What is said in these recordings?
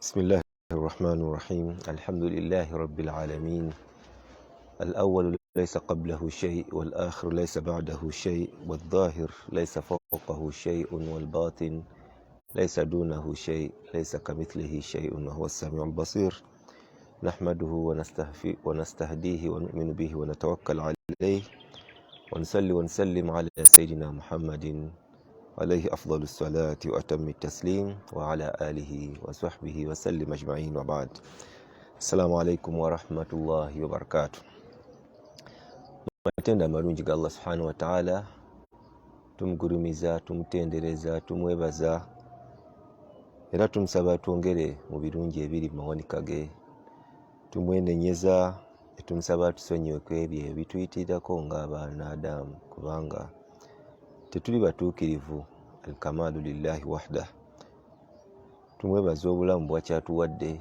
بسم الله الرحمن الرحيم الحمد لله رب العالمين الأول ليس قبله شيء والآخر ليس بعده شيء والظاهر ليس فوقه شيء والباطن ليس دونه شيء ليس كمثله شيء وهو السميع البصير نحمده ونستهديه ونؤمن به ونتوكل عليه ونصلي ونسلم على سيدنا محمد عليه أفضل الصلاة وأتم التسليم وعلى آله وصحبه وسلم أجمعين وبعد السلام عليكم ورحمة الله وبركاته. Matendo amalungi ga Allah subhanahu wa ta'ala, tumugulumiza, tumutendereza, tumwebaza era tumusaba twongere mu birungi ebiri mu mawanika ge. Tumwenenyeza, tumusaba tusonyiwe ku ebyo ebituyitirako ng'abaana Adamu, kubanga tetuli batuukirivu. Alkamalu lillahi wahdah. Tumwebaza obulamu bwakyatuwadde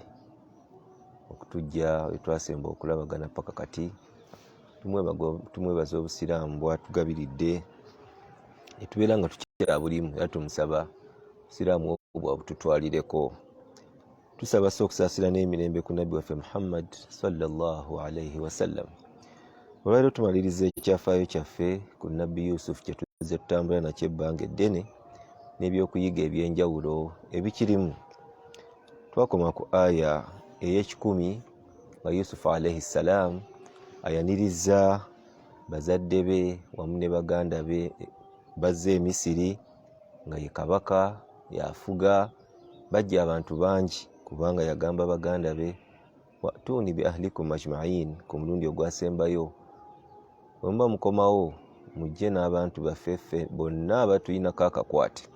okutujja wetwasemba okulabagana paka kati. Tumwebaza obusiraamu bwatugabiridde netubeera nga tukyabulimu, era tumusaba obusiraamu obwo abututwalireko. Tusaba so okusaasira n'emirembe ku nabbi waffe Muhammad sallallahu alaihi wasallam. Olwaliro tumaliriza ekyafaayo kyaffe ku nabbi Yusuf kyetuzze tutambula nakyo ebbanga eddene n'ebyokuyiga ebyenjawulo ebikirimu. Twakoma ku aya ey'ekikumi nga Yusufu alaihi ssalaamu ayaniriza bazadde be wamu ne baganda be bazze e Misiri nga ye kabaka yafuga. Bajja abantu bangi kubanga yagamba baganda be watuuni bi ahlikum ajmain ku mulundi ogwasembayo, bwe muba mukomawo mujje n'abantu baffe ffe bonna abatuyinako akakwate,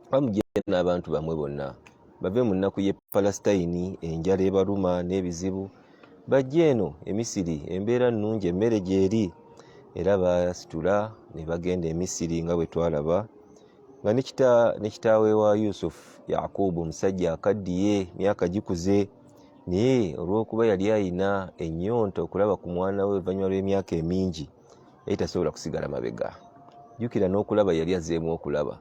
oba mujje n'abantu bamwe bonna bave mu nnaku y'e Palestine, enjala ebaluma n'ebizibu, bajje eno e Misiri, embeera nnungi, emmere gyeri. Era basitula ne bagenda e Misiri nga bwe twalaba nga ne kitaawe wa Yusufu Yakubu omusajja akaddiye, myaka gikuze, naye olw'okuba yali ayina ennyonta okulaba ku mwana we oluvannyuma lw'emyaka emingi, yali tasobola kusigala mabega. Jjukira n'okulaba yali azzeemu okulaba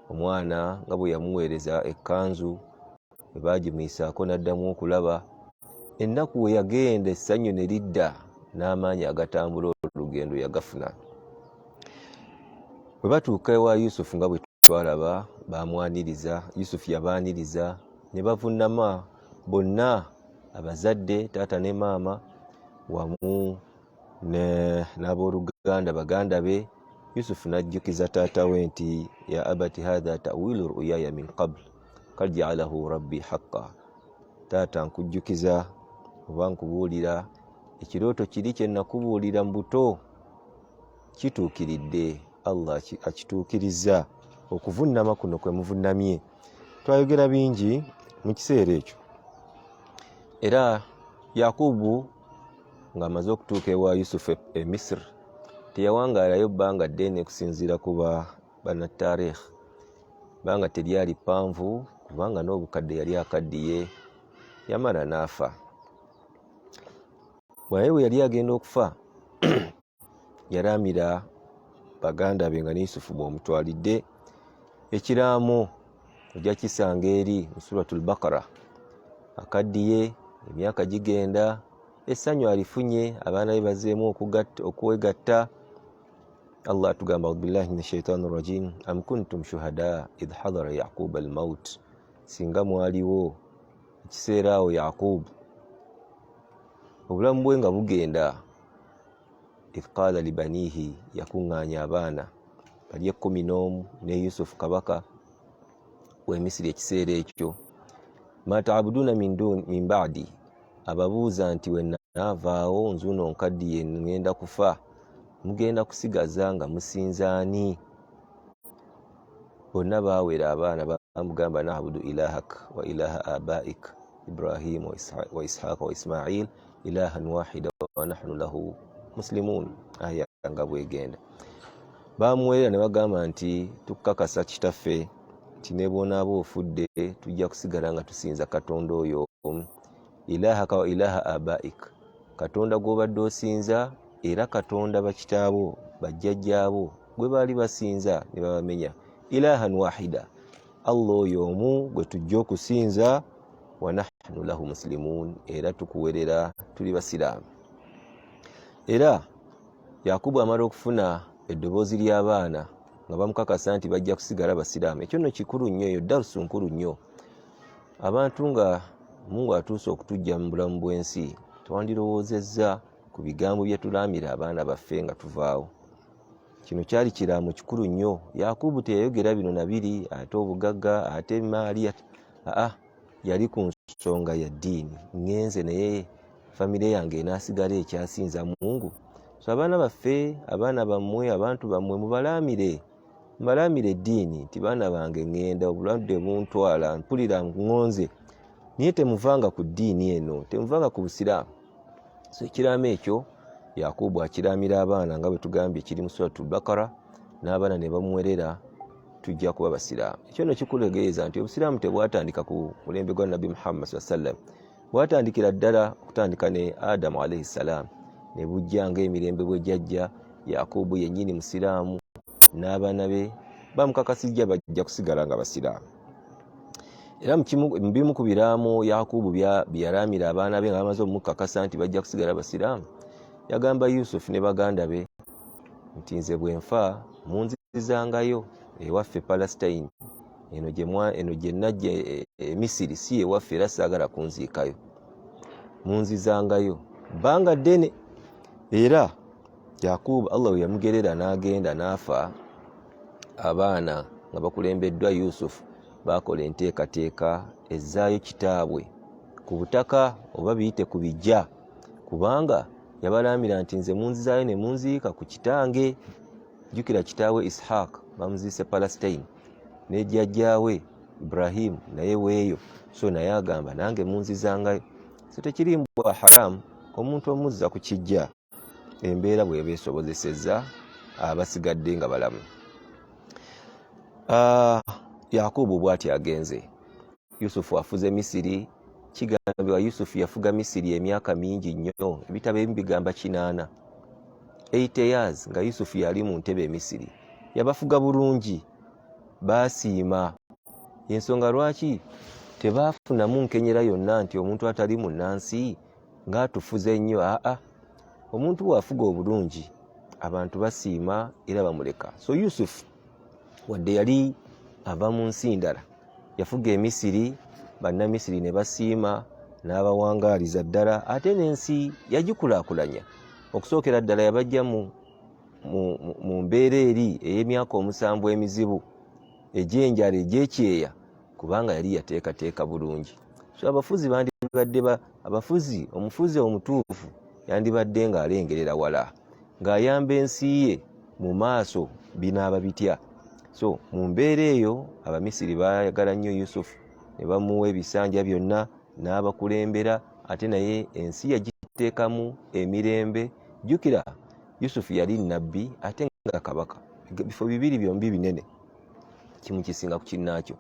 omwana nga bwe yamuweereza ekkanzu bwe baagimuyisaako n'addamu okulaba. Ennaku we yagenda essanyu ne lidda n'amaanyi agatambula olugendo yagafuna. Bwe batuuka ewa Yusufu nga bwe twalaba, baamwaniriza, Yusufu yabaaniriza ne bavunnama bonna abazadde, taata ne maama, wamu n'abooluganda baganda be. Yusufu n'ajjukiza taata we nti ya abati hatha tawilu ruyaya min qabl kad jaalahu rabbi haqqa. Taata, nkujjukiza oba nkubuulira ekirooto kiri kye nakubuulira mu buto kituukiridde, Allah akituukirizza okuvunnama kuno kwe muvunnamye. Twayogera bingi mu kiseera ekyo. Era Yakubu ng'amaze okutuuka ewa Yusufu e Misiri teyawangaalayo bbanga ddene kusinziira ku bannataarikh, bbanga teryali ppanvu kubanga n'obukadde yali akaddiye, yamala n'afa. Naye bwe yali agenda okufa yalaamira baganda be nga ne Yusufu bw'omutwalidde ekiraamo, ojja kisanga eri mu Suratul Bakara. Akaddiye, emyaka gigenda, essanyu alifunye, abaana be bazeemu okwegatta. Allah atugamba, audhu billahi min shaitani rajim, am kuntum shuhada idh hadara yaquba almaut. Singa mwaliwo ekiseera awo Yaqub obulamu bwe nga bugenda, idh qaala libaniihi, yakuŋŋaanya abaana bali 11 ne Yusufu kabaka w'e Misiri ekiseera ekyo, ma taabuduna min ba'di, ababuuza nti we naavaawo nzuuno nkaddiye ŋŋenda kufa, mugenda kusigaza nga musinza ani? Bonna baawera abaana bamugamba naabudu ilahak wa ilaha abaik Ibrahim wa Ishaqa wa Ismail ilahan wahida wa nahnu lahu muslimun. Aya nga bwegenda bamuwerera ne bagamba nti tukakasa kitaffe nti ne bw'onaaba ofudde tujja kusigala nga tusinza Katonda oyo omu, ilahaka wa ilaha abaik, Katonda gw'obadde osinza era Katonda bakitaabo bajjajjaabo gwe baali basinza ne babamenya, ilahan wahida, Allah oyo omu gwe tujja okusinza. Wa nahnu lahu muslimun, era tukuwerera tuli basiraamu. Era Yakubu amala okufuna eddoboozi ly'abaana nga bamukakasa nti bajja kusigala basiraamu. Ekyo nno kikulu nnyo, eyo darusu nkulu nnyo. Abantu nga Mungu atuuse okutujja mu bulamu bw'ensi, twandirowoozezza ku bigambo bye tulaamira abaana baffe nga tuvaawo. Kino kyali kiraamo kikulu nnyo. Yakubu teyayogera bino na biri, ate obugagga, ate emaali, aa yali ku nsonga ya ddiini. Ŋŋenze naye famire yange enaasigala ekyasinza Mungu. So abaana baffe, abaana bammwe, abantu bammwe mubalaamire, mbalaamire eddiini nti baana bange ŋŋenda, obulwadde buntwala, mpulira ŋŋonze, naye temuvanga ku ddiini eno, temuvanga ku Busiraamu. So ekiraamo ekyo Yakubu akiraamira abaana nga bwe tugambye kiri mu Suratu Bakara, n'abaana ne bamuwerera tujja kuba basiraamu. Ekyo no kikulegeeza nti obusiraamu tebwatandika ku mulembe gwa Nabbi Muhammad saa sallam, bwatandikira ddala okutandika ne Adamu alaihi ssalam, ne bujja ng'emirembe bwe gyajja. Yakubu yennyini musiraamu, n'abaana be bamukakasijja bajja kusigala nga basiraamu. Era mu bimu ku biraamo Yakubu bye yalaamira abaana be nga bamaze omukakasa nti bajja kusigala basiraamu, yagamba Yusufu ne baganda be nti nze bwe nfa munzizangayo ewaffe Palestine, eno gye eno gye najja e, e, Misiri si ewaffe, era saagala kunziikayo, munzizangayo bbanga ddene. Era Yakubu Allah we yamugerera n'agenda n'afa, abaana nga bakulembeddwa Yusufu baakola enteekateeka ezzaayo kitaabwe ku butaka oba biyite ku bijja, kubanga yabalaamira nti nze munzizaayo ne munziika ku kitange. Jjukira kitaawe Ishaq bamuziise Palestine, ne jjajjaawe Ibrahimu naye weeyo, so naye agamba nange munzizangayo. So tekiri mbwa haramu omuntu omuzza ku kijja embeera bw'eba esobozesezza abasigadde nga balamu. Yakubu bw'ati agenze, Yusufu afuze Misiri. Kigambibwa Yusufu yafuga Misiri emyaka mingi nnyo, ebitabo ebimu bigamba 80, 80 years nga Yusufu yali mu ntebe e Misiri. Yabafuga bulungi, baasiima. Ensonga lwaki tebaafunamu nkenyera yonna nti omuntu atali munnansi ng'atufuze nnyo. Aa, omuntu bw'afuga obulungi abantu basiima era bamuleka. So Yusufu wadde yali ava mu nsi ndala, yafuga Emisiri, Bannamisiri ne basiima n'abawangaaliza ddala, ate n'ensi yagikulaakulanya. Okusookera ddala yabajja mu mbeera eri ey'emyaka 7 emizibu egy'enjala, egy'ekyeya, kubanga yali yateekateeka bulungi. So abafuzi bandibadde abafuzi, omufuzi omutuufu yandibadde ng'alengerera wala, ng'ayamba ensi ye mu maaso binaaba bitya. So mu mbeera eyo Abamisiri baayagala nnyo Yusufu ne bamuwa ebisanja byonna n'abakulembera, ate naye ensi yagiteekamu emirembe. Jjukira Yusufu yali nnabbi ate nga kabaka, bifo bibiri byombi binene, kimu kisinga ku kinnaakyo.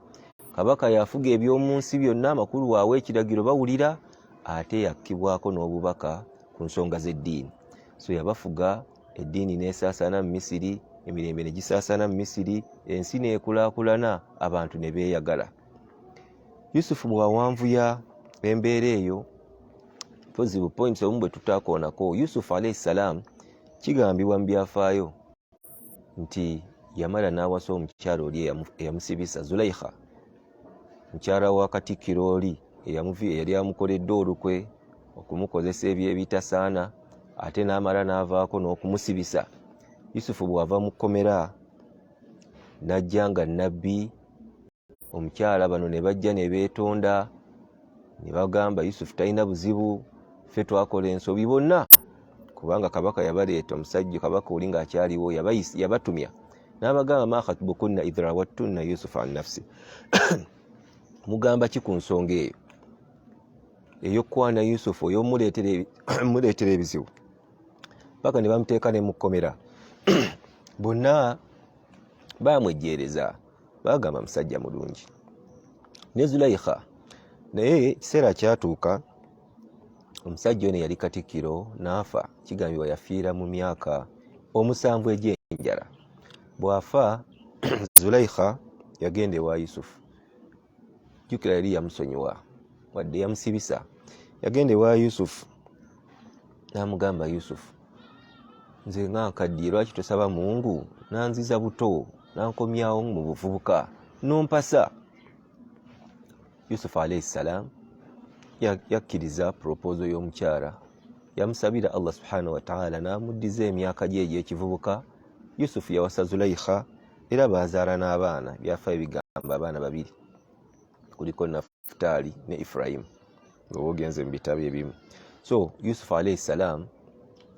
Kabaka yafuga eby'omu nsi byonna, amakulu waawa ekiragiro bawulira, ate yakkibwako n'obubaka ku nsonga z'eddiini. So yabafuga, eddiini n'esaasaana mu Misiri, emirembe ne gisaasaana mu Misiri, ensi n'ekulaakulana, abantu ne beeyagala. Yusufu bw'awanvuya embeera eyo, positive points obumu bwe tutakoonako, Yusufu alaihi salaamu kigambibwa mu byafaayo nti yamala n'awasa omukyala oli eyamusibisa, Zulaikha, mukyala wa katikkiro oli eyali amukoledde olukwe okumukozesa ebyebitasaana, ate n'amala n'avaako n'okumusibisa. Yusufu bw'ava mu kkomera n'ajja nga nnabbi, omukyala bano ne bajja ne beetonda ne bagamba Yusufu talina buzibu, ffe twakola ensobi bonna, kubanga kabaka yabaleeta omusajja kabaka oli ng'akyaliwo yabatumya n'abagamba ma khatbukunna idh rawattunna Yusufu an nafsi, mugamba ki ku nsonga eyo ey'okukwana Yusufu, ey'omuleetera ebizibu, paka ne bamuteeka ne mu kkomera. Bonna baamwejjeereza, bagamba musajja mulungi ne Zulaikha. Naye ekiseera kyatuuka omusajja ono yali katikkiro n'afa. Kigambibwa yafiira mu myaka 7 egy'enjala. Bw'afa, Zulaikha yagenda ewa Yusufu. Jjukira yali yamusonyiwa. Wadde yamusibisa, yagenda ewa Yusufu n'amugamba, Yusufu, nze nga nkaddiye, lwaki tosaba Mungu nanziza buto nankomyawo mu buvubuka nompasa? Yusufu alaihi salam yakkiriza proposal y'omukyala, yamusabira Allah subhanahu wataala n'amuddiza emyaka gye egy'ekivubuka. Yusufu yawasa Zulaikha era baazaala n'abaana. Byafaayo bigamba abaana babiri, kuliko Nafutaali ne Ifurayimu, oba ogenze mu bitabo ebimu. So Yusufu alaihi salam,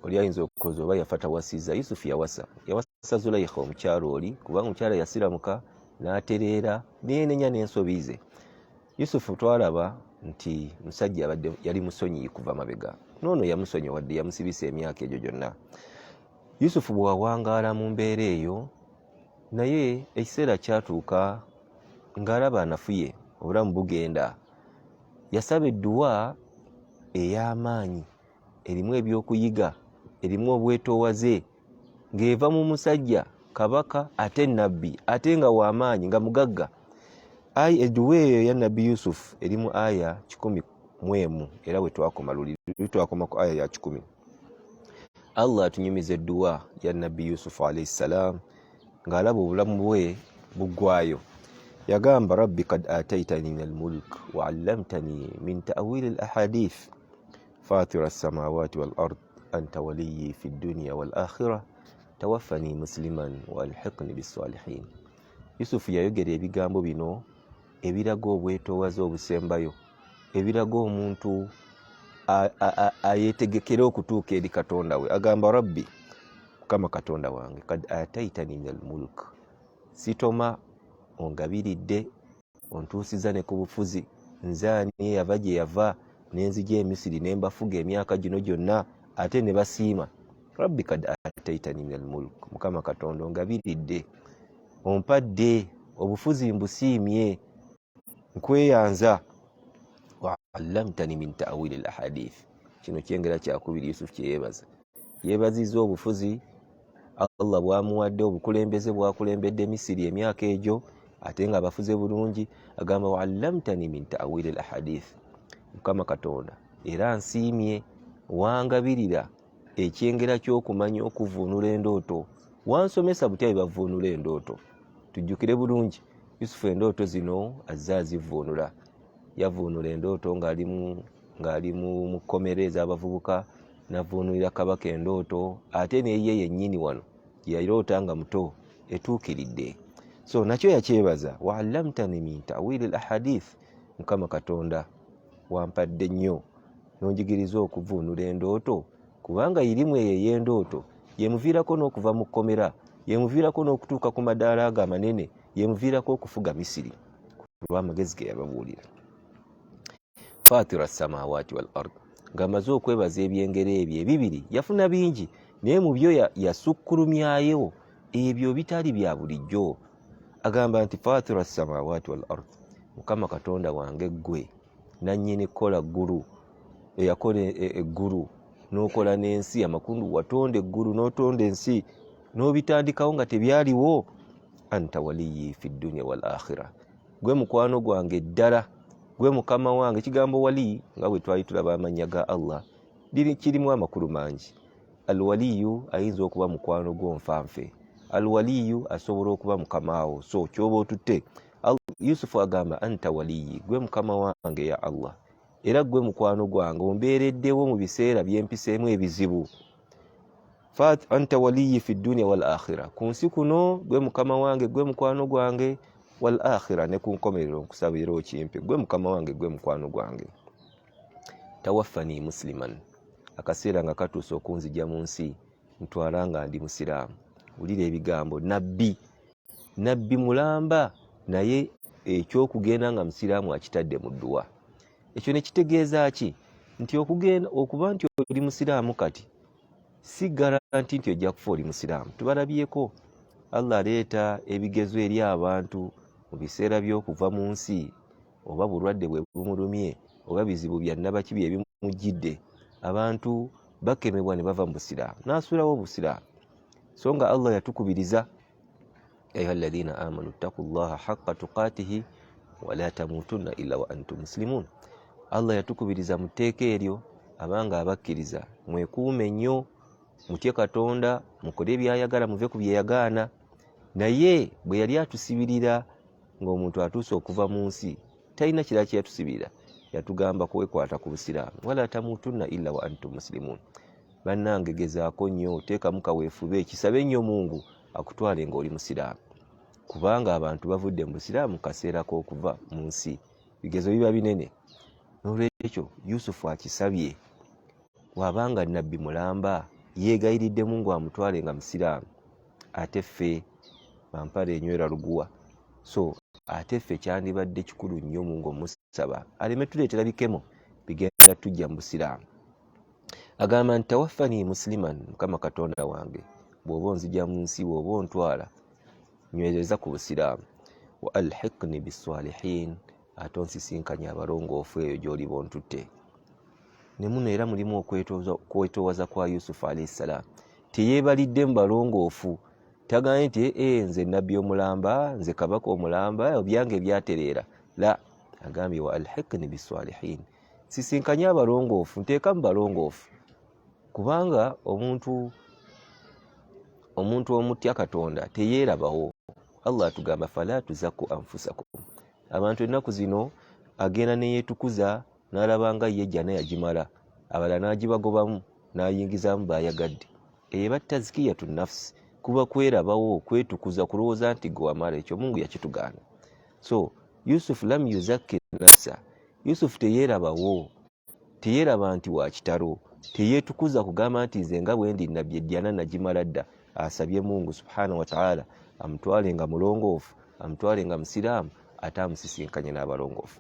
oli ayinza okukoza oba yafa tawasiza. Yusufu yawasa, yawasa Zulaikha omukyalo oli, kubanga omukyala yasiramuka n'atereera neenenya n'ensobi ze. Yusufu twalaba nti musajja abadde yali musonyiyi kuva mabega, noono yamusonyiwa wadde yamusibisa emyaka egyo gyonna. Yusufu bwewawangaala mu mbeera eyo, naye ekiseera kyatuuka ng'alaba anafuye, obulamu bugenda. Yasaba edduwa ey'amaanyi erimu ebyokuyiga, erimu obwetoowaze, ng'eva mu musajja kabaka ate nabbi ate nga w'amaanyi nga mugagga. Ayi edduwa eyo eya Nabbi Yusufu eri mu aya 101, era we twakoma luli twakoma ku aya ya 100. Allah atunyumiza edduwa ya Nabbi Yusufu alaihi ssalam ng'alaba obulamu bwe buggwayo. Yagamba, rabbi kad ataitani min almulk wa allamtani min ta'wili al ahadith fatira alsamawati wal ard anta waliyi fi dunya wal akhira tawaffani musliman wa alhiqni bisalihin. Yusufu yayogera ebigambo bino ebiraga obwetoowaze obusembayo, ebiraga omuntu ayetegekera okutuuka eri Katonda we. Agamba, rabbi, Mukama Katonda wange, kad ataitani min almulk, sitoma ongabiridde, ontuusiza ne ku bufuzi. Nze ani eyava gye yava nenzija Emisiri ne mbafuga emyaka gino gyonna ate ne basiima? Rabbi kad ataitani min almulk, Mukama Katonda ongabiridde, ompadde obufuzi, mbusiimye, nkweyanza. Wa allamtani min ta'wili al ahadith. Kino kyengera kyakubiri Yusuf kyeyebaza. Yeebazizza obufuzi Allah bwamuwadde, obukulembeze bwakulembedde Misiri emyaka egyo ate nga abafuze bulungi. Agamba, wa allamtani min ta'wili al ahadith, Mukama Katonda era nsiimye, wangabirira ekyengera ky'okumanya okuvuunula endooto, wansomesa butya bwe bavuunula endooto. Tujjukire bulungi, Yusufu endooto zino azze azivuunula. Yavuunula endooto ng'ali mu kkomera ez'abavubuka, navuunulira kabaka endooto, ate neye yennyini wano gye yayiroota nga muto etuukiridde. So nakyo yakyebaza, wa allamtani min ta'wili al ahadith, Mukama Katonda wampadde nnyo n'onjigiriza okuvuunula endooto, kubanga irimu eyo ey'endooto yemuviirako n'okuva mu kkomera, yemuviirako n'okutuuka ku madaala ago amanene, yemuviirako okufuga Misiri olw'amagezi ge yababuulira. Fatira samawati wal ard, ng'amaze okwebaza ebyengera ebyo ebibiri, yafuna bingi naye mu byo yasukkulumyayo ebyo bitali bya bulijjo. Agamba nti fatira samawati wal ard, Mukama Katonda wange ggwe nannyini kukola ggulu, eyakola eggulu n'okola n'ensi. Amakundu, watonda eggulu n'otonda ensi n'obitandikawo nga tebyaliwo. Anta waliyi fi dunya wal akhira, gwe mukwano gwange ddala, gwe mukama wange. Ekigambo wali, nga bwe twali tulaba amannya ga Allah, kirimu amakulu mangi. Alwaliyu ayinza okuba mukwano gwo nfanfe, alwaliyu asobola okuba mukamaawo. So kyoba otutte, Yusufu agamba, anta waliyi, gwe mukama wange ya Allah, era gwe mukwano gwange, ombeereddewo mu biseera byempiseemu ebizibu. Anta waliyi fi dunia wal akhira, ku nsi kuno gwe mukama wange, gwe mukwano gwange, wal akhira, ne ku nkomerero nkusaba era okimpe, gwe mukama wange, gwe mukwano gwange. Tawaffani musliman, akaseera nga katuuse okunzija mu nsi, ntwala nga ndi musiraamu. Wulira ebigambo, nabbi, nabbi mulamba, naye ekyokugenda nga musiraamu akitadde mu dduwa. Ekyo ne kitegeeza ki? Nti okugenda okuba nti oli musiraamu kati si garanti nti ojja kufa oli musiraamu. Tubalabyeko Allah aleeta ebigezo eri abantu mu biseera by'okuva mu nsi, oba bulwadde bwe bumulumye, oba bizibu bya nnabaki bye bimujjidde, abantu bakemebwa ne bava mu busiraamu n'asuulawo obusiraamu. So nga Allah yatukubiriza, ayuha alladhina amanu ttaku llaha haqqa tuqatihi wala tamutunna illa wa antum muslimun. Allah yatukubiriza mu tteeka eryo, abanga abakkiriza mwekuume nnyo, mutye Katonda, mukole byayagala, muve ku byeyagaana. Naye bwe yali atusibirira ng'omuntu atuuse okuva mu nsi, talina kirala kye yatusibirira, yatugamba kwekwata ku Busiraamu, wala tamutunna illa wa antum muslimun. Bannange gezaako nnyo, teekamu kaweefube, kisabe nnyo Mungu akutwale ng'oli Musiraamu, kubanga abantu bavudde mu Busiraamu mu kaseera k'okuva mu nsi, bigezo biba binene. N'olwekyo Yusufu akisabye, bw'abanga nabbi mulamba yeegayiridde Mungu amutwale nga Musiraamu, ate ffe bampala enywera luguwa. So ate ffe kyandibadde kikulu nnyo Mungu omusaba aleme tuleetera bikemo bigenda tujja mu Busiraamu. Agamba nti tawaffani musliman, Mukama Katonda wange, bw'oba onzija mu nsi, bw'oba ontwala, nywereza ku Busiraamu. Wa alhiqni bisalihin, ate onsisinkanye abalongoofu eyo gy'oliba ontutte. Ne muno era mulimu okwetoowaza kwa Yusufu alaihi ssalaamu, teyeebalidde mu balongoofu, tagambye nti ee nze nabbi omulamba, nze kabaka omulamba, ebyange byatereera. La, agambye wa alhiqni bisalihin, sisinkanye abalongoofu, nteeka mu balongoofu. Kubanga omuntu omutya Katonda teyeerabawo. Allah atugamba fala tuzaku anfusakum. Abantu ennaku zino agenda neyeetukuza n'alaba nga ye jjana yagimala, abalala n'agibagobamu n'ayingizaamu b'ayagadde. Eyo eba tazkiyatu nafsi, kuba kwerabawo, kwetukuza, kulowooza nti gwe wamala. Ekyo Mungu yakitugaana. So Yusuf lam yuzakki nafsa, Yusuf teyeerabawo, teyeraba nti wa kitalo, teyeetukuza kugamba nti nze nga bwe ndi nabbi ejjana nagimala dda. Asabye Mungu subhanahu wa ta'ala amutwale nga mulongoofu, amutwale nga Musiraamu, ate amusisinkanye n'abalongoofu.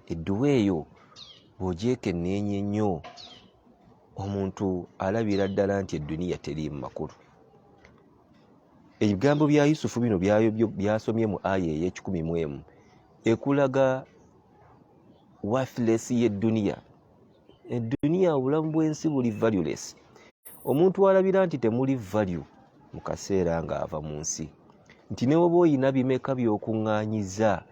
Edduwa eyo bw'ogyekenneenya ennyo, omuntu alabira ddala nti edduniya teriimu makulu. Ebigambo bya Yusufu bino byasomye mu aya ey'ekikumi mu emu ekulaga worthless y'edduniya. Edduniya, obulamu bw'ensi buli valueless. Omuntu alabira nti temuli value mu kaseera ng'ava mu nsi, nti ne woba oyina bimeka by'okuŋŋaanyiza,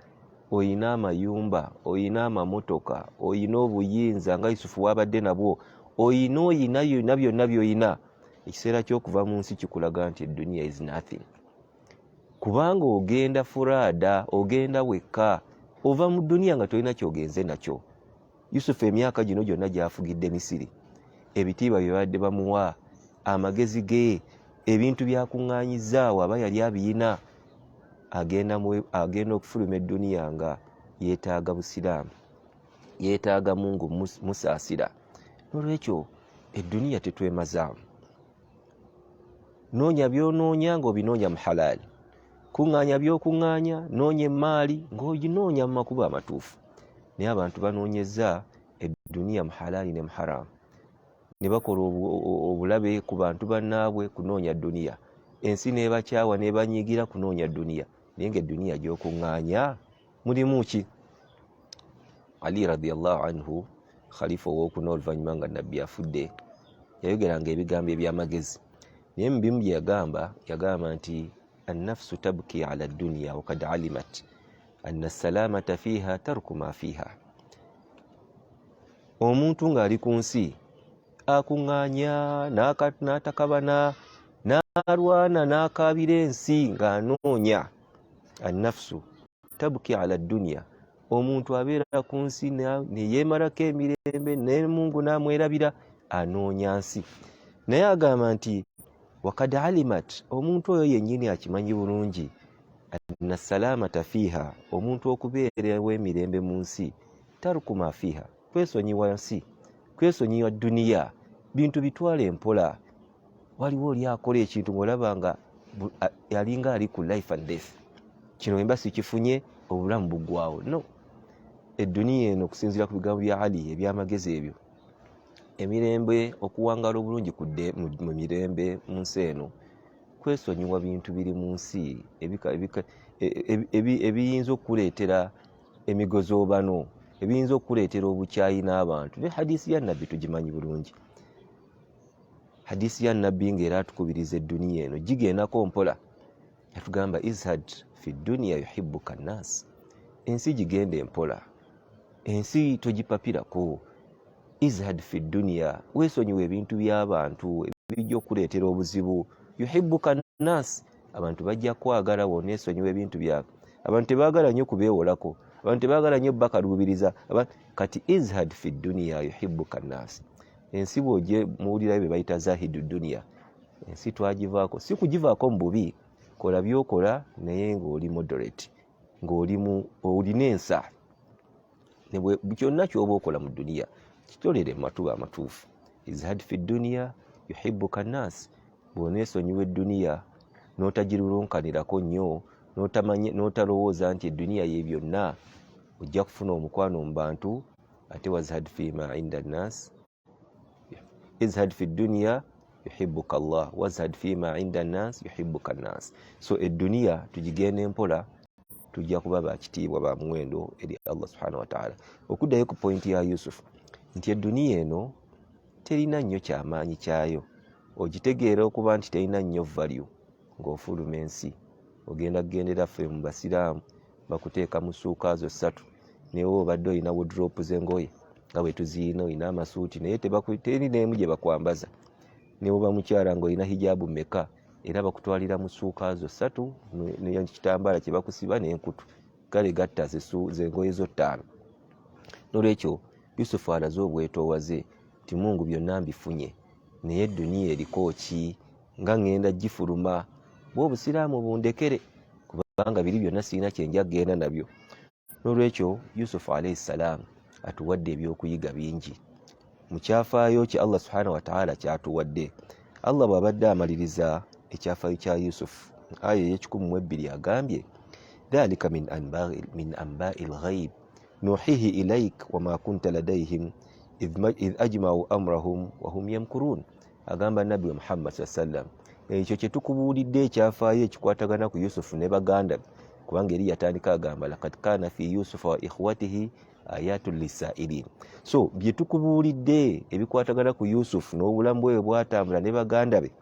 oyina amayumba, oyina amamotoka, oyina obuyinza nga Yusufu wabadde nabwo, oyina yonna byonna by'oyina, ekiseera ky'okuva mu nsi kikulaga nti edduniya is nothing. Kubanga ogenda furaada, ogenda wekka, ova mu dduniya nga tolina kyogenze nakyo. Yusufu emyaka gino gyonna gy'afugidde Misiri, ebitiibwa bye babadde bamuwa, amagezi ge, ebintu byakuŋŋaanyizaawo aba yali abiyina, agenda okufuluma edduniya nga yeetaaga Busiraamu, yeetaaga Mungu musaasira. N'olwekyo edduniya tetwemazaamu. Noonya by'onoonya ng'obinoonya mu halaali, kuŋŋaanya by'okuŋŋaanya, noonya emmaali ng'oginoonya mu makubo amatuufu. Naye abantu banoonyezza edduniya mu halaali ne mu haraamu, ne bakola obulabe ku bantu bannaabwe kunoonya dduniya, ensi n'ebakyawa n'ebanyiigira kunoonya dduniya. Naye ng'edduniya gy'okuŋŋaanya mulimu ki? Ali radiyallahu anhu, khalifa owokuna oluvannyuma nga nabbi afudde, yayogeranga ebigambo eby'amagezi. Naye mu bimu bye yagamba, yagamba nti annafsu tabki ala dduniya wakad alimat anna salamata fiiha tarku ma fiiha. Omuntu ng'ali ku nsi akuŋŋaanya n'atakabana n'alwana n'akaabira ensi ng'anoonya. Annafsu tabki ala dduniya, omuntu abeera ku nsi neyeemalako emirembe ne Mungu n'amwerabira, anoonya nsi. Naye agamba nti wakad alimat, omuntu oyo yennyini akimanyi bulungi, anna salamata fiiha, omuntu okubeera ow'emirembe mu nsi, taruku ma fiiha, kwesonyiwa nsi, kwesonyiwa dduniya, bintu bitwale mpola. Waliwo oli akola ekintu ng'olaba nga yalinga ali ku life and death, kino emba sikifunye obulamu buggwawo. No, edduniya eno okusinziira ku bigambo bya Ali ebyamagezi ebyo, emirembe, okuwangaala obulungi mu mirembe mu nsi eno, kwesonyiwa bintu biri mu nsi ebiyinza okukuleetera emigozoobano, ebiyinza okukuleetera obukyayi n'abantu. Ne hadisi ya nabbi tugimanyi bulungi, hadisi ya nabbi ng'era atukubiriza edduniya eno gigendako mpola, yatugamba izhad fi dduniya yuhibbuka nnaasi, ensi gigende mpola. Ensi togipapirako. Izhad fi duniya, weesonyiwa ebintu by'abantu ebijja okukuleetera obuzibu. Yuhibuka nas, abantu bajja kwagala woneesonyiwa ebintu byabwe. Abantu tebaagala nnyo kubeewolako, abantu tebaagala nnyo bakaluubiriza. Kati izhad fi duniya yuhibuka nas, ensi bw'oje muwulirayo bye bayita zahidu duniya, ensi twagivaako, si kugivaako mu bubi, kola byokola naye ng'oli moderate, ng'oli mu olina ensa, kyonna kyoba okola mu duniya kitolere mu matuba amatuufu. Izhad fi duniya yuhibuka nas, bw'oneesonyiwa edduniya n'otagirulunkanirako nnyo, n'otalowooza nti edduniya ye byonna, ojja kufuna omukwano mu bantu. Ate wazhad fima inda nnas, izhad fi duniya yuhibuka Allah, wazhad fima inda nnas yuhibuka nnas. So edduniya tugigenda empola, tujja kuba bakitiibwa ba muwendo eri Allah subhanahu wataala. Okuddayo ku pointi ya Yusuf nti edduniya eno terina nnyo kyamaanyi kyayo, ogitegeera okuba nti terina nnyo value ng'ofuluma ensi, ogenda kugendera ffe mu basiraamu bakuteeka mu suuka zo ssatu, naye obadde olina wodropu z'engoye nga bwe tuziyina, olina amasuuti naye teri n'emu gye bakwambaza. Ne bwoba mukyala ng'olina hijaabu meka, era bakutwalira mu suuka zo ssatu nekitambaala kye bakusiba n'enkutu, kale gatta zengoye zo ttaano. Nolwekyo Yusufu alaze obwetoowaze nti Mungu byonna mbifunye, naye edduniya eriko ki nga ŋŋenda gifuluma, bwe obusiraamu bundekere, kubanga biri byonna sirina kyenja kugenda nabyo. Nolwekyo Yusufu alaihi ssalaamu atuwadde ebyokuyiga bingi mu kyafaayo kye Allah subhanahu wataala kyatuwadde. Allah bw'abadde amaliriza ekyafaayo kya Yusufu aya ey'ekikumi mu ebbiri agambye dhalika min ambai lghaib nuhihi ilaik wama kunta ladaihim idh ajmau amrahum wahum yamkurun. Agamba nabbi wa Muhammad saa sallam, ekyo kye tukubuulidde ekyafaayo ekikwatagana ku Yusufu ne baganda be, kubanga eri yatandika agamba lakad kana fi yusufa wa ikhwatihi ayatun lisailin. So bye tukubuulidde ebikwatagana ku Yusufu n'obulamu bwe bwatambula ne baganda be,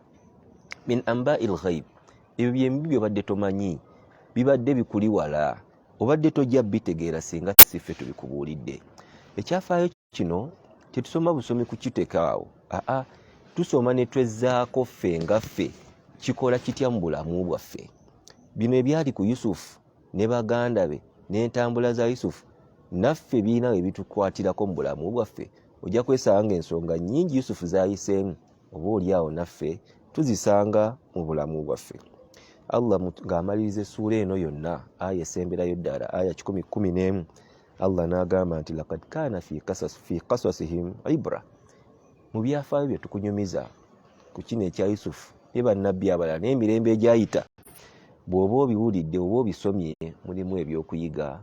min ambai lghaib, ebyo byembi byobadde tomanyi, bibadde bikuli wala, obadde tojja bitegeera singa si ffe tubikubuulidde. Ekyafaayo kino tetusoma busomi kukiteka awo, aa tusoma ne twezzaako ffe nga ffe kikola kitya mu bulamu bwaffe. Bino ebyali ku Yusufu ne baganda be n'entambula za Yusufu naffe birina we bitukwatirako mu bulamu bwaffe. Ojja kwesanga ng'ensonga nnyingi Yusufu z'ayiseemu oba oli awo naffe tuzisanga mu bulamu bwaffe. Allah ng'amaliriza essuula eno yonna, aya esemberayo ddala, aya 111, Allah n'agamba nti lakad kaana fi kasasihim ibra, mu byafaayo bye tukunyumiza ku kino ekya Yusufu ne bannabbi abalala n'emirembe egyayita, bw'oba obiwulidde oba obisomye mulimu ebyokuyiga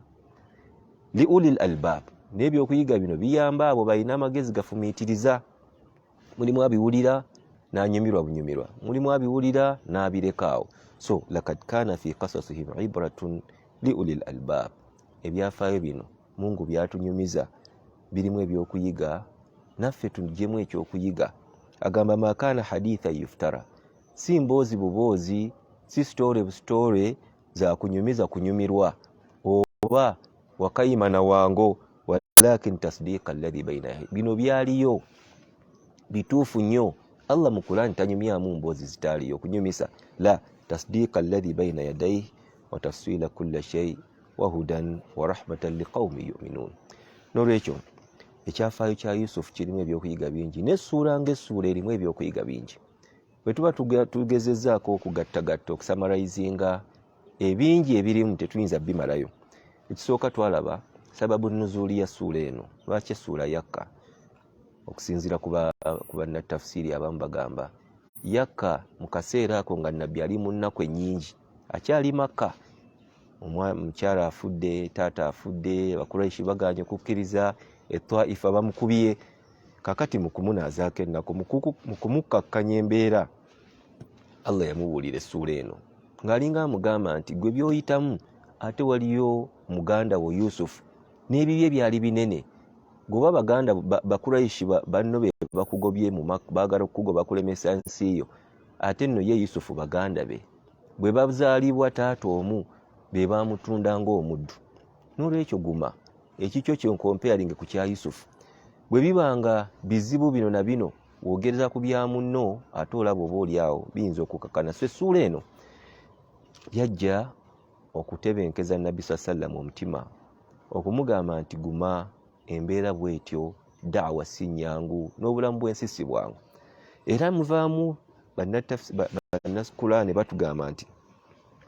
li ulil albab, n'ebyokuyiga bino biyamba abo balina amagezi gafumiitiriza. Mulimu abiwulira n'anyumirwa bunyumirwa, mulimu abiwulira n'abireka awo. So lakad kaana fi kasasihim ibratun li ulil albab, ebyafaayo bino Mungu byatunyumiza birimu ebyokuyiga, naffe tujjemu ekyokuyiga. Agamba ma kaana haditha yuftara, si mboozi buboozi, si sitore busitore za kunyumiza kunyumirwa oba wakayima na wango, walakin tasdiqa alladhi baina, bino byaliyo bituufu nnyo. Allah mu Kurani tanyumyamu mboozi zitaaliyo kunyumisa, la tasdiqa alladhi baina yadaihi wa tafsila kulla shay wa hudan wa rahmatan liqaumi yuminun. Nolwekyo ekyafaayo kya Yusufu kirimu ebyokuyiga bingi, n'essuula ng'essuula erimu ebyokuyiga bingi. Bwe tuba tugezezzaako okugattagatta okusamarayizinga ebingi ebirimu, tetuyinza bimalayo. Ekisooka twalaba sababu nuzuuli ya ssuula eno, lwaki essuula yakka. Okusinziira ku bannatafsiiri abamu bagamba yakka mu kaseera ako nga nabbi ali mu nnaku ennyingi, akyali Makka, omukyala afudde, taata afudde, abakuraishi baganye okukkiriza, etwaifa bamukubye. Kakati mu kumunaazaako ennaku, mu kumukkakkanya embeera, Allah yamubuulira essuula eno ng'alinga amugamba nti gwe by'oyitamu, ate waliyo muganda wo Yusufu n'ebibye byali binene. Goba baganda bakuraishi banno be bakugobye mu Makka, baagala okukugoba kulemesa nsi yo, ate nno ye Yusufu baganda be bwe bazaalibwa taata omu be baamutunda ng'omuddu. N'olwekyo guma, Ekikyo kyonkompeyalinge ku kya Yusufu. Bwe biba nga bizibu bino na bino, wogereza ku bya munno ate olaba oba oli awo biyinza okukakana. So essuula eno yajja okutebenkeza Nabbi saa sallam omutima, okumugamba nti guma, embeera bwetyo, daawa si nyangu n'obulamu bw'ensi si bwangu. Era muvaamu bannakulaane batugamba nti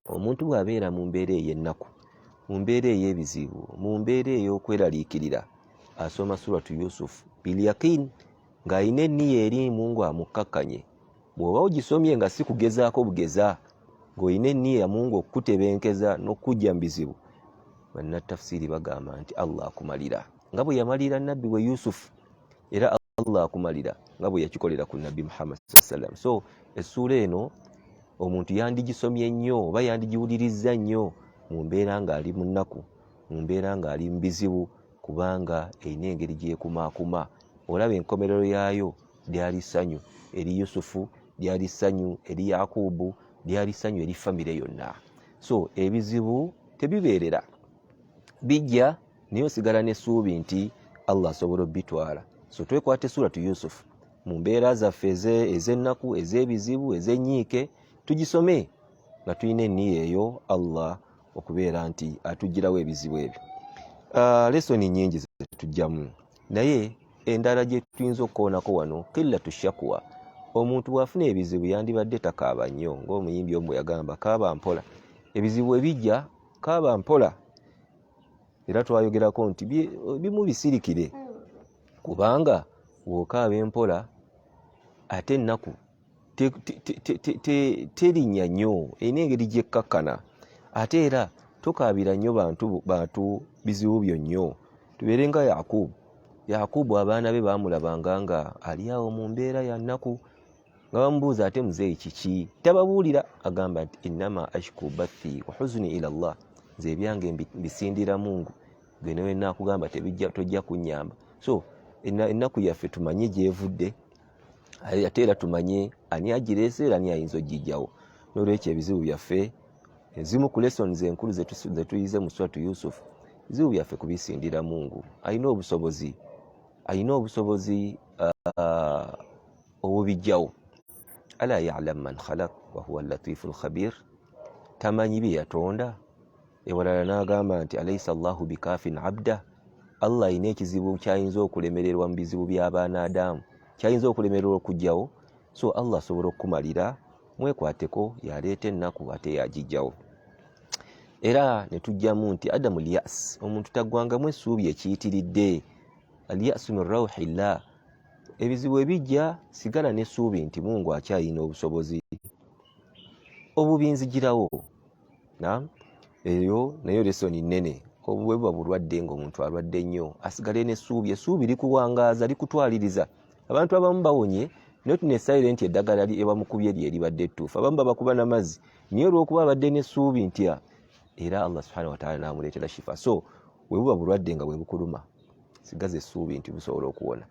omuntu bw'abeera mu mbeera ey'ennaku, mu mbeera ey'ebizibu, mu mbeera ey'okweraliikirira, asoma suratu Yusufu bilyakin ng'alina enniya eri Mungu amukkakkanye. Bw'oba ogisomye nga si kugezaako bugeza, ng'olina enniya Mungu okukutebenkeza n'okukujja mu bizibu, bannatafsiiri bagamba nti Allah akumalira nga bwe yamalira nabbi we Yusufu, era Allah akumalira nga bwe yakikolera ku nabbi Muhammad sallam. So essuula eno omuntu yandigisomye nnyo oba yandigiwulirizza nnyo mu mbeera ng'ali mu nnaku, mu mbeera ng'ali mu bizibu, kubanga erina engeri gy'ekumaakuma. Olaba enkomerero yaayo lyali ssanyu eri Yusufu, lyali ssanyu eri Yakubu, lyali ssanyu eri famire yonna. So ebizibu tebibeerera, bijja naye osigala n'essuubi nti Allah asobola obitwala. So twekwate suratu Yusufu mu mbeera zaffe ez'ennaku, ez'ebizibu, ez'ennyiike, tugisome nga tulina enniya eyo Allah okubeera nti atuggyirawo ebizibu ebyo. Lesoni nyingi zetujjamu, naye endala gye tuyinza okukoonako wano qillatu shakwa. Omuntu bw'afuna ebizibu yandibadde takaaba nnyo, ng'omuyimbi omu bwe yagamba, kaaba mpola. Ebizibu ebijja kaaba mpola. Era twayogerako nti bimu bisirikire, kubanga bw'okaaba empola ate ennaku terinnya nnyo, erina engeri gyekkakkana. Ate era tokaabira nnyo bantu bizibu byo nnyo. Tubeere nga Yakubu. Yakubu abaana be baamulabanga nga ali awo mu mbeera ya nnaku, nga bamubuuza ate muzeeyi kiki, tababuulira, agamba nti innama ashku bathi wa huzni ila Allah, nze ebyange mbisindira Mungu, gwe newe nakugamba tebijja, tojja kunnyamba. So ennaku yaffe tumanye gyevudde, ate era tumanye ani agireese era ani ayinza ogijjawo. N'olwekyo ebizibu byaffe, ezimu ku lessons enkulu zetuyize mu suratu Yusuf, ebizibu byaffe kubisindira Mungu. Alina obusobozi, alina obusobozi obubijjawo. Ala ya'lam man khalaq wa huwa al-latifu al-khabir, tamanyi bye yatonda. Ewalala n'agamba nti alaysa Allahu bikafin abda, Allah alina ekizibu kyayinza okulemererwa mu bizibu by'abaana Adamu, kyayinza okulemererwa okugyawo. So Allah asobola okukumalira, mwekwateko, yaleeta ennaku ate yagijjawo. Era ne tujjamu nti adamu lyas, omuntu taggwangamu essuubi ekiyitiridde. Alyasu min rauhillah, ebizibu ebijja sigala n'essuubi nti Mungu akyalina obusobozi obubinzigirawo. Na eyo nayo lesoni nnene. Obwe buba bulwadde ng'omuntu alwadde nnyo, asigale n'essuubi. Essuubi likuwangaaza, likutwaliriza. Abantu abamu bawonye naye tunesayire nti eddagala ebamukubye lye eribadde ettuufu. Abamu babakuba n'amazzi, naye olw'okuba abadde n'essuubi nti era Allah subhanahu wataala n'amuleetera shifa. So bwe buba bulwadde nga bwe bukuluma, sigaza essuubi nti busobola okuwona.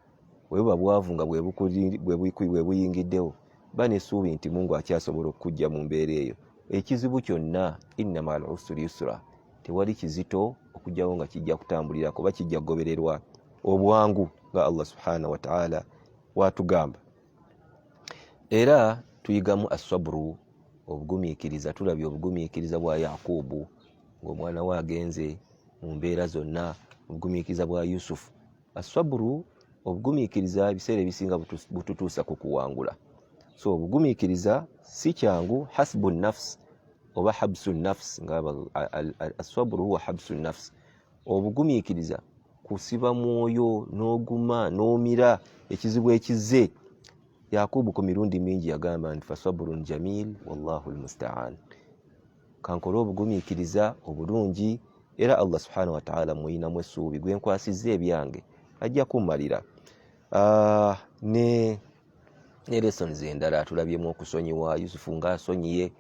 Bwe buba bwavu nga bwe buyingiddewo, ba n'essuubi nti Mungu akyasobola okukujja mu mbeera eyo. Ekizibu kyonna, inna ma'al usri yusra, tewali kizito okujjawo nga kijja kutambulirako oba kijja kugobererwa obwangu nga Allah subhanahu wa ta'ala watugamba. Era tuyigamu asabru, obugumiikiriza. Tulabye obugumiikiriza bwa Yakubu ng'omwana we agenze mu mbeera zonna, obugumiikiriza bwa Yusufu. Asabru, obugumiikiriza ebiseera ebisinga bututuusa ku kuwangula. So obugumiikiriza si kyangu. Hasbu nafs oba habsu nafs, nga asabru huwa habsu nafs, obugumiikiriza kusiba mwoyo n'oguma n'omira ekizibu ekizze. Yakubu ku mirundi mingi yagamba nti fasaburun jamil wallahu lmustaan, kankole obugumiikiriza obulungi era Allah subhanahu wataala muyinamu essuubi, gwe nkwasizza ebyange ajja kummalira. Ne lessons endala tulabyemu okusonyiwa. Yusufu ng'asonyiye,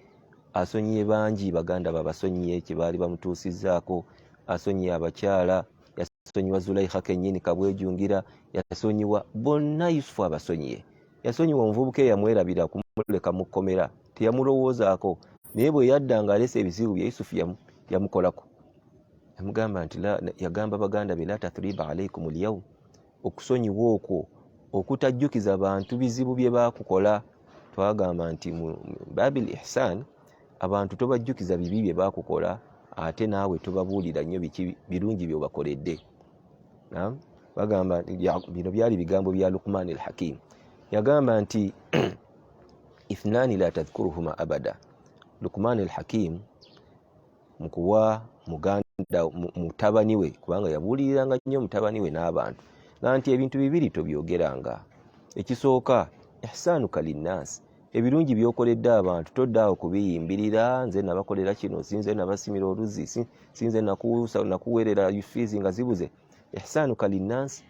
asonyiye bangi, baganda babasonyiye kye baali bamutuusizzaako, asonyiye abakyala, yasonyiwa Zulaikha kennyini kabwejungira, yasonyiwa bonna. Yusufu abasonyiye, yasonyiwa omuvubuka eyamwerabira kumuleka mu kkomera, teyamulowoozaako, naye bwe yadda ng'aleese ebizibu bye, Yusufu yamukolako. Yamugamba nti yagamba baganda be, la tathriba alaikum lyaum, okusonyiwa okwo okutajjukiza bantu bizibu bye bakukola. Twagamba nti mu babil ihsan abantu tobajjukiza bibi bye bakukola, ate naawe tobabuulira nnyo biki birungi byobakoledde. Bagamba bino byali bigambo bya Luqman al Hakim, yagamba nti ithnani la tadhkuruhuma abada. Luqman al Hakim mu kuwa muganda mutabani we, kubanga yabuuliriranga nnyo mutabani we n'abantu, nga nti ebintu bibiri tobyogeranga. Ekisooka, ihsanuka linnaasi, ebirungi byokoledde abantu toddaawo kubiyimbirira, nze nabakolera kino, sinze nabasimira oluzzi, sinze nakuweerera fiizi nga zibuze. Ihsanuka linnaasi,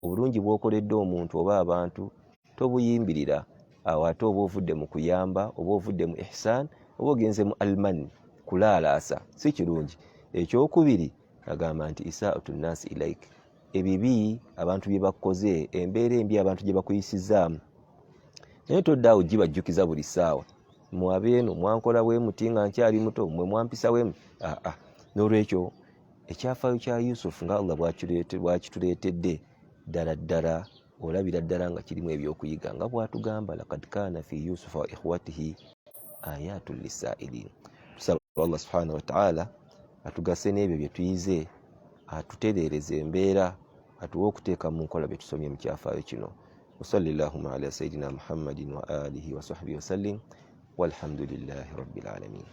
obulungi bwokoledde omuntu oba abantu tobuyimbirira. Awo ate oba ovudde mu kuyamba, oba ovudde mu ihsan, oba ogenze mu alman, kulaalaasa, si kirungi. Ekyokubiri agamba nti isaatu nnasi ilaik, ebibi abantu bye bakukoze, embeera embi abantu gye bakuyisizaamu, naye toddaawo gibajjukiza buli ssaawa, mwabeeno mwankola bwe muti nga nkyali muto, mwe mwampisa bwe muti. Aa, n'olwekyo ekyafaayo kya Yusufu nga Allah bwakituleetedde ddala ddala olabira ddala nga kirimu ebyokuyiga, nga bwatugamba lakad kaana fi Yusufa wa ikhwatihi ayatun lisailin. Tusaba Allah subhanahu wataala atugase n'ebyo bye tuyize, atutereereze embeera, atuwe okuteeka mu nkola bye tusomye mu kyafaayo kino. Wasalli llahuma ala sayidina Muhammadin wa alihi wa sahbihi wasallim, walhamdulillahi rabbil alamin.